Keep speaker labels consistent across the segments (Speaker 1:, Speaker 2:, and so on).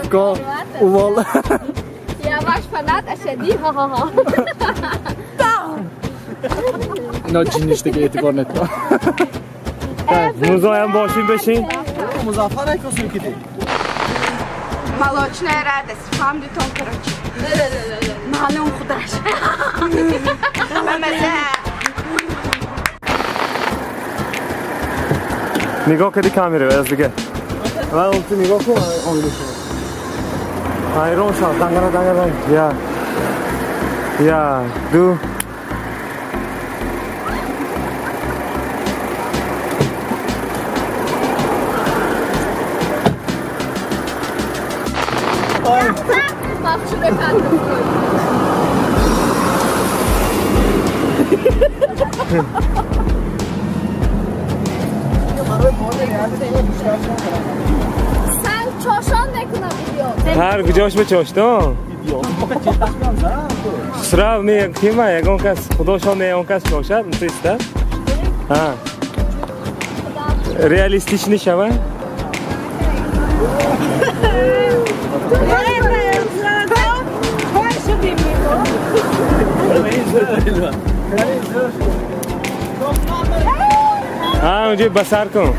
Speaker 1: Заправка, увол.
Speaker 2: Я ваш фанат, ашади, ха-ха-ха.
Speaker 1: Ино ҷинништага эътибор нетма.
Speaker 3: Музоям бошин бешин.
Speaker 1: Музаффар акосун киди.
Speaker 4: Молочная радость. Фамдитон, короче. Маълум худаш. Мамаза.
Speaker 3: Нигоҳ кардӣ камера аз дига.
Speaker 1: Ва ту нигоҳ кун, оилӣ шуд.
Speaker 3: Ҳайрон шав, дангара дангара. Я. Я, ду.
Speaker 2: Санг чошон мекунам идиот.
Speaker 3: Ҳар куҷош ба чоштон? Хусрав не кима ягон кас худошон не он кас чошад, мутиста? Ҳа. Реалистични шава? Ҳа, унҷо басар кун.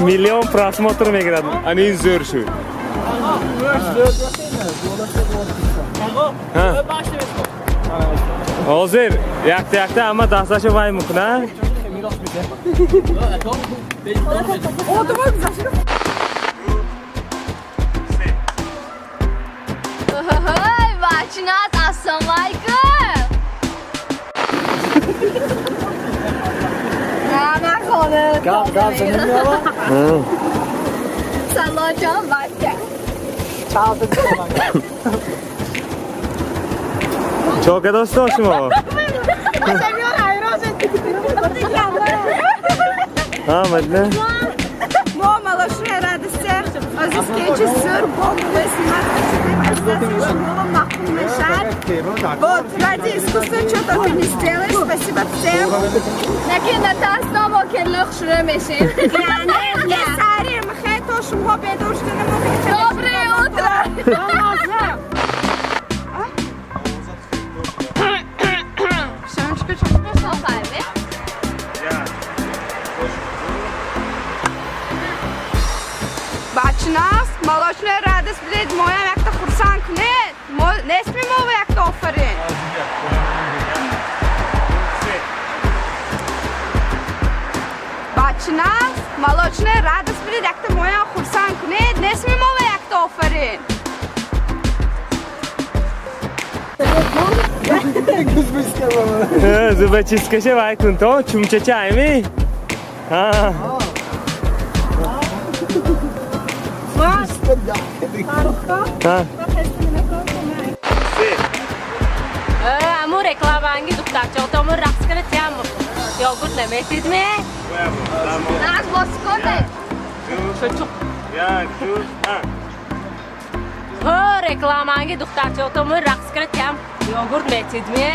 Speaker 3: Миллион просмотр мегирад. Ани ин зӯр шуд. Ҳозир якта якта ҳама дасташо вай мекунад.
Speaker 2: Бачинат, ассалому алайкум.
Speaker 1: Гап гап занем.
Speaker 2: Салом ҷон бача.
Speaker 3: Чока досто шумо? Ҳа, мадна.
Speaker 4: Мо молочная радость. Азиз кечи сыр, бомбовый снимать хотим. Обязательно шумолом нахуй мешать. Вот, ради искусства что только не сделаешь. Спасибо всем.
Speaker 2: Наки натас домо ки лух шура мешим.
Speaker 4: Не сари, мхе то шумҳо бедор шуда намохи.
Speaker 2: Доброе утро.
Speaker 4: Бачинас, молочная радость, блядь, моям якта хурсанд кунед. Нестми мо якта офарин. Бачинас, молочная радость, блядь, якта моям хурсанд кунед. Нестми мо якта офарин.
Speaker 3: Зубочисткаша вай кун то, чумчача айми? Ҳа.
Speaker 5: Аму рекламанги духтарчаотамон рақс кара тиям йогурт наметидме?
Speaker 2: Нағз боз кунед.
Speaker 5: Ҳо рекламанги духтарчаотамон рақс кара тиям йогурт метидме?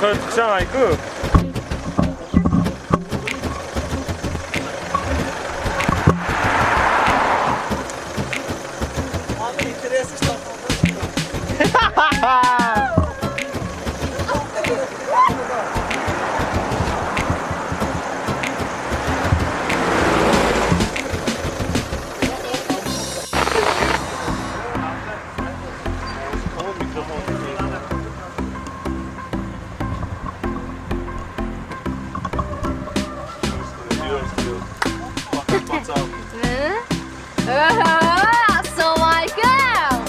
Speaker 3: Қыртықшан айку.
Speaker 2: Ассалому алайкум.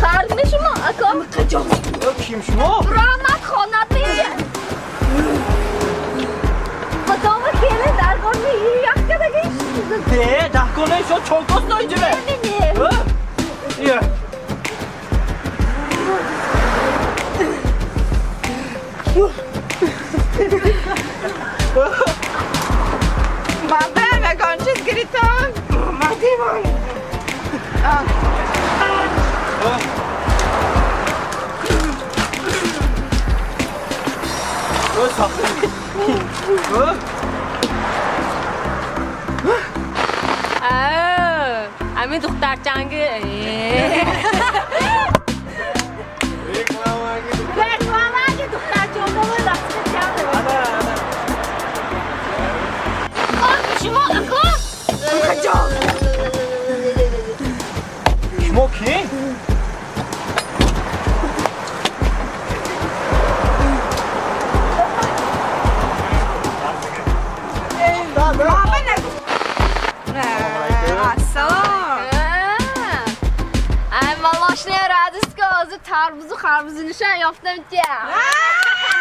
Speaker 2: Харми шумо, ако?
Speaker 1: Ким шумо?
Speaker 2: Раҳмат хонат меша. Потом келин даргор ми яхкадаги.
Speaker 1: Де, даҳконаи шо чолкос ноиҷибе.
Speaker 2: Не.
Speaker 1: Ия.
Speaker 4: Мабе, вегон чиз гиритон? Мадимон.
Speaker 5: Ами духтарчанги. Рекламаги духтарчонга рақс кардам.
Speaker 2: Шумо ако?
Speaker 1: Шумо ки?
Speaker 2: Tarbuzu xarbuzu nişan yoftım ki.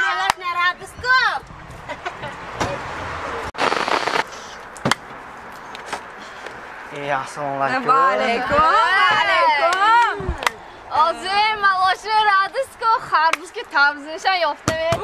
Speaker 2: Молочная радость.
Speaker 1: Ассалому алайкум.
Speaker 4: Ва алайкум, ва алайкум.
Speaker 2: Озир молочная радость харбуз ки тарбуз нишан ёфтам.